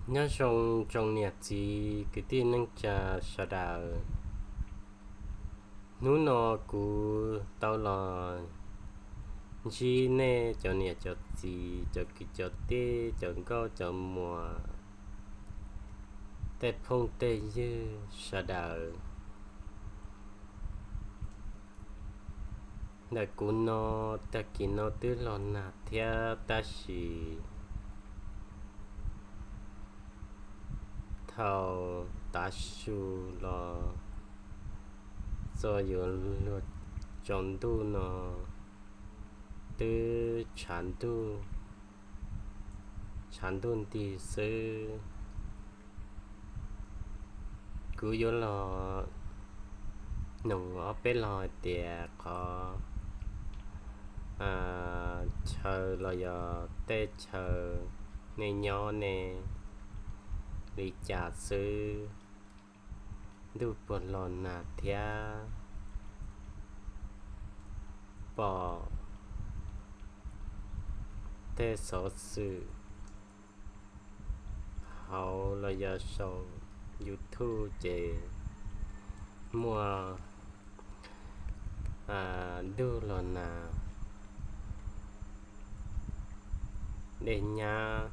Nyob zoo tsoom niam txiv kwv tij neej tsa sawv daws. Hnub no kuv tau los ntsib nej cov niam cov txiv, cov kwv cov tij, cov nkauj cov muam, tej phooj tej ywg sawv daws. Ntawm kuv no, tag kis no twb los nag thiab tab sis thaum tav su los txog yuav luag tsaus ntuj no twb tshav ntuj, tshav ntuj nti xwb. Kuv yuav los noog ob peb lo hais tias qhov chaw los yog tej chaw nej nyob nej li cas xwb, ntuj puas los nag thiab pom tej xov xwm hauv los yog saum YouTube ces muaj ntuj los nag, dej nyab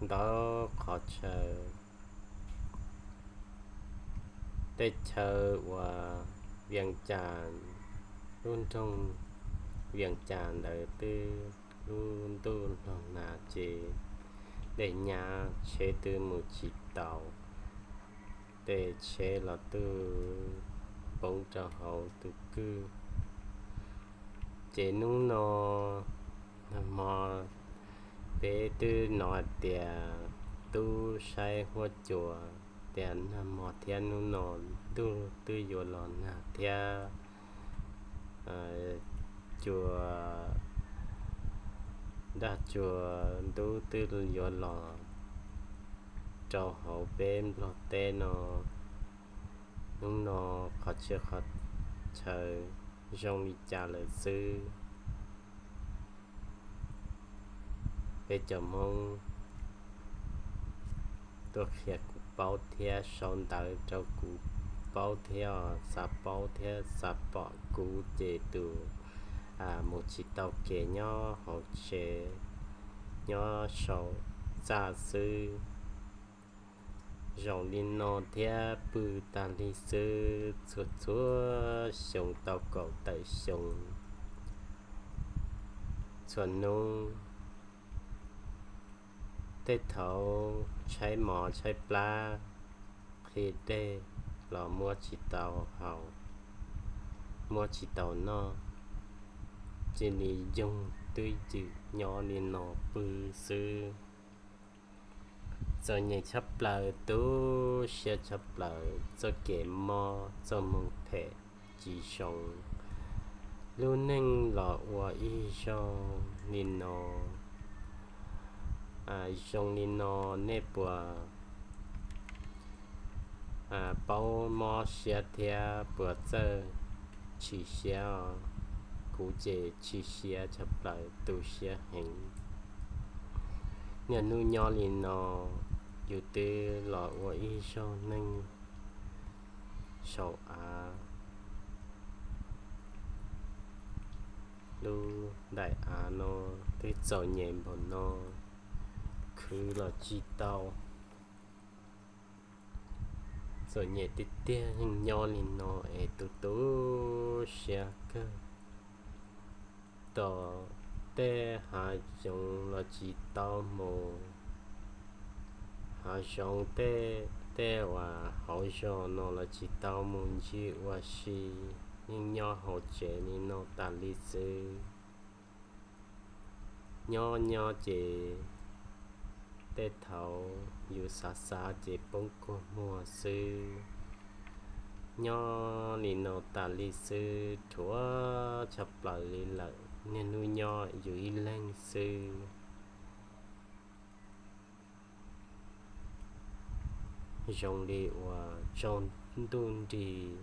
ntau qhov chaw. Tej chaw uas Vias Cas, lub nroog Vias Cas ntawd twb lub ntuj los nag ces dej nyab tsheb twb mus tsis tau, tej tsheb los twb poob rau hauv tus kwj. Ces hnub no nag hmo peb twb hnov hais tias tub saib huab cua tias nag hmo thiab hnub no ntuj twb yuav los nag thiab, cua, daj cua ntub twb yuav los rau hauv peb Nplog teb no. Hnub no qhov txhia qhov chaw zoo li cas lawm xwb, peb cov Hmoob tuaj qhia kuv paub thiab sau ntawv rau kuv paub thiab, xav paub thiab xav pom kuv ces tus mus tsis tau kev nyob hauv tsev, nyob saum txaj xwb. Zoo li no thiab pw tag li xwb, txhua txhua xyoo tau kaum tawm xyoo, txhua hnub tej thaum tshaib mov tshaib plab, qhia dej los muab tsis tau haus, muab tsis tau noj, cia li yoog twj ywm nyob li no pw xwb. Txom nyem tshaj plaws, tu siab tshaj plaws, txoj kev mob txoj hmoo phem tsis zoo. Lub neej los ua ib zaug li no, zoo li no nej puas paub mob siab thiab puas txawj chim siab? Kuv ces chim siab tshaj plaws, tu siab heev. Niaj hnub nyob li no, yus twb los ua ib zaug neej saum av, lub ntaim av no twb txom nyem npaum no, khwv los tsis tau. Txom nyem tiag tiag, yeej nyob li no es tu tu siab kawg. Tom tej hav zoov los tsis tau mus, hav zoov tej, tej uas hauv zos no los tsis tau mus ncig ua si, yeej nyob hauv tsev li no tas li xwb. Nyob nyob ces tej thaum yus xav xav ces poob kua muag xwb. Nyob li no tas li xwb, dhuav tshaj plaws li lawm, niaj hnub nyob yus ib leeg xwb. Zoo li uas tsaus ntuj nrig,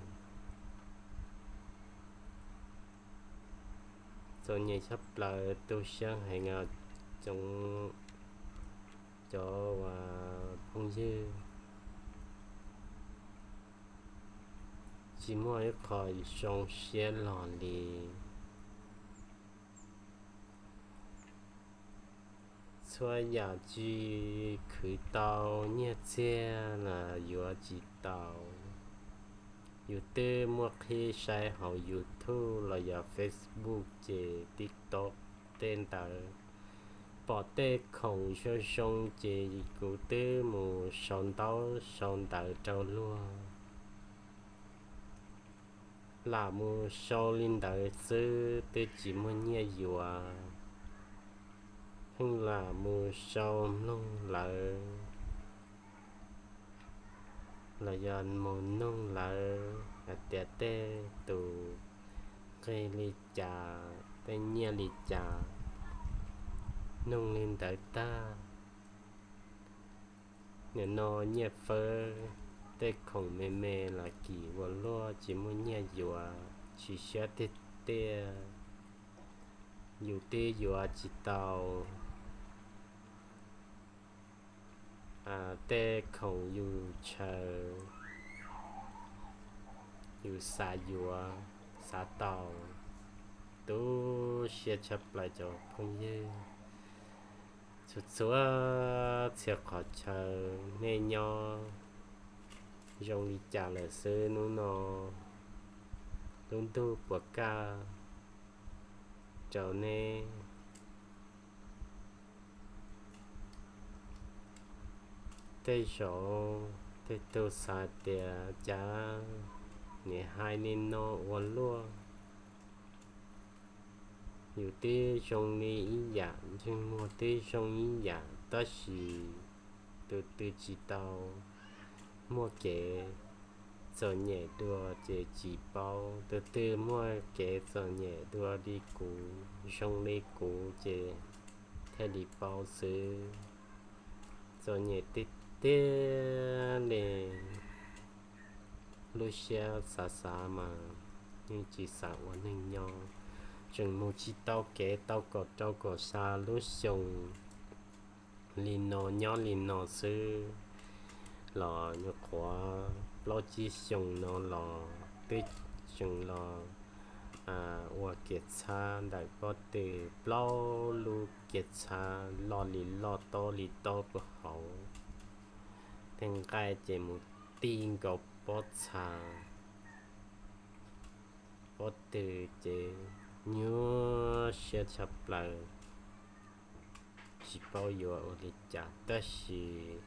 txom nyem tshaj plaws, tu siab heev os. Cov, cov phooj ywg, tsis muaj ib qho zoo siab los li. Txhua yam tsis khwv tau, nyiaj txiag los yuav tsis tau. Yus twb muaj qhib saib hauv YouTube los yog Facebook ces TikTok tej ntawd, pom tej khoom zoo zoo ces kuv twb mus sau ntaub sau ntawv rau luag. Lam mus sau li ntawd xwb twb tsis muaj nyiaj yuav. Pheej lam mus sau mloog lawv, los yog mus noog lawv hais tias tej tus nqi li cas, tej nyiaj li cas, noog li ntawd tag. Nim no nyiaj fawb, tej khoom me me los kim ua luaj tsis muaj nyiaj yuav, chim siab tiag tiag. Yus twb yuav tsis tau tej khoom yus ntshaw, yus xav yuav, xav tau. Tu siab tshaj plaws cov phooj ywg, txhua txhua txhia qhov chaw nej nyob zoo li cas lawm xwb hnub no, lub ntuj puas kaj rau neb. Tej zaum tej tug xav tias cas niam hais li no ua luaj. Yus twb zoo li ib yam, ntsej muag twb zoo ib yam, tab sis tus twg tsis tau muaj kev txom nyem dua ces tsis paub, tus twg muaj kev txom nyem dua li kuv, zoo li kuv ces thiaj li paub xwb. Txom nyem tiag tiag li, lub siab xav xav mas yeej tsis xav ua neeg nyob, tseem mus tsis tau kev tau kaum rau kaum xya lub xyoo li no nyob li no xwb los nyuam qhuav plaub tsib xyoo no los twb tseem los ua kev txhab ntawm pob tw, plaub lub kev txhab loj li loj tob li tob puag hauv, tej nqaij ces mus ti nkaus pob txha, pob tw ces nyuaj siab tshaj plaws, tsis paub yuav ua li cas, tab sis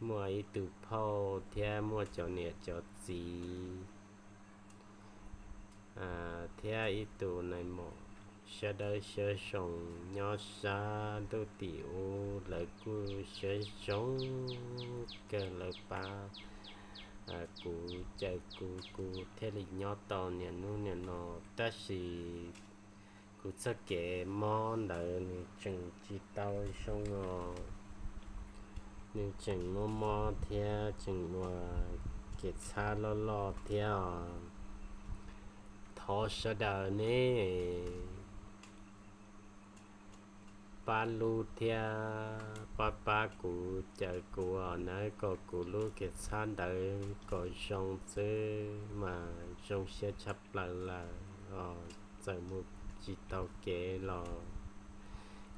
muaj ib tug phauj thiab muaj cov niam cov txiv thiab ib tug nais maum siab dawb siab zoo nyob sab ntuj tim ub, lawv kuj siab zoo kawg, lawv pab kuv caw kuv, kuv thiaj li nyob tau niaj hnub niaj no. Tab sis kuv txoj kev mob ntawd nws tseem tsis tau zoo os, nws tseem mob mob thiab tseem ua kev txhab loj loj thiab os. Thov sawv daws ne, pab lub thiab pab pab kuv, caw kuv os nawb, kom kuv lub kev txhab ntawd kom zoo xwb mas zoo siab tshaj plaws lawm os. Txawm mus tsis tau kev los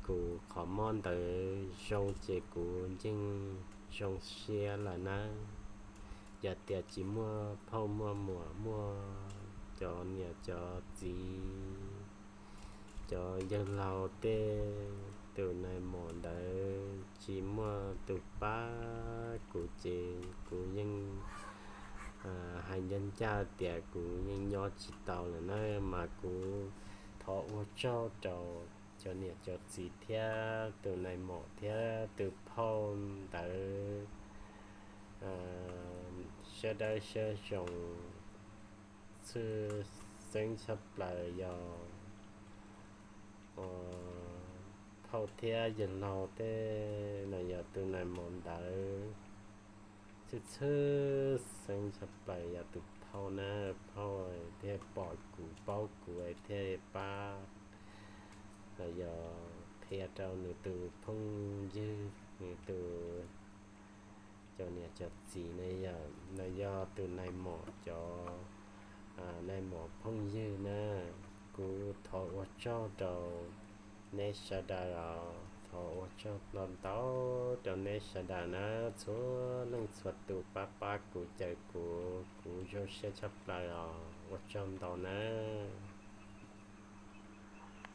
kuv qhov mob ntawd zoo ces kuv yeej zoo siab lawm nawb. Yog tias tsis muaj phauj muaj muam muaj cov niam cov txiv, cov yawg laus tej, tus nais maum ntawd tsis muaj tus pab kuv ces kuv yeej hais ncaj ncaj tias kuv yeej nyob tsis tau lawm na, mas kuv thov ua tsaug rau cov niam cov txiv thiab tus nais maum thiab tus phauj ntawd siab dawb siab zoo, tshwj xeeb tshaj plaws yog phauj thiab yawg laus tej, los yog tus nais maum ntawd, tshwj xeeb tshaj plaws yog tus phauj na, phauj thiaj pom kuv paub kuv thiaj pab, los yog qhia rau nws tus phooj ywg, nws tus, cov niam cov txiv ne yom, los yog tus nais mom cov, nais mom phooj ywg na. Kuv thov ua tsaug rau neb sawv daws os, thov ua tsaug ntau ntau rau neb sawv daws na, txhua leej txhua tus pab pab kuv, caw kuv, kuv zoo siab tshaj plaws os, ua tsaug ntau nawb.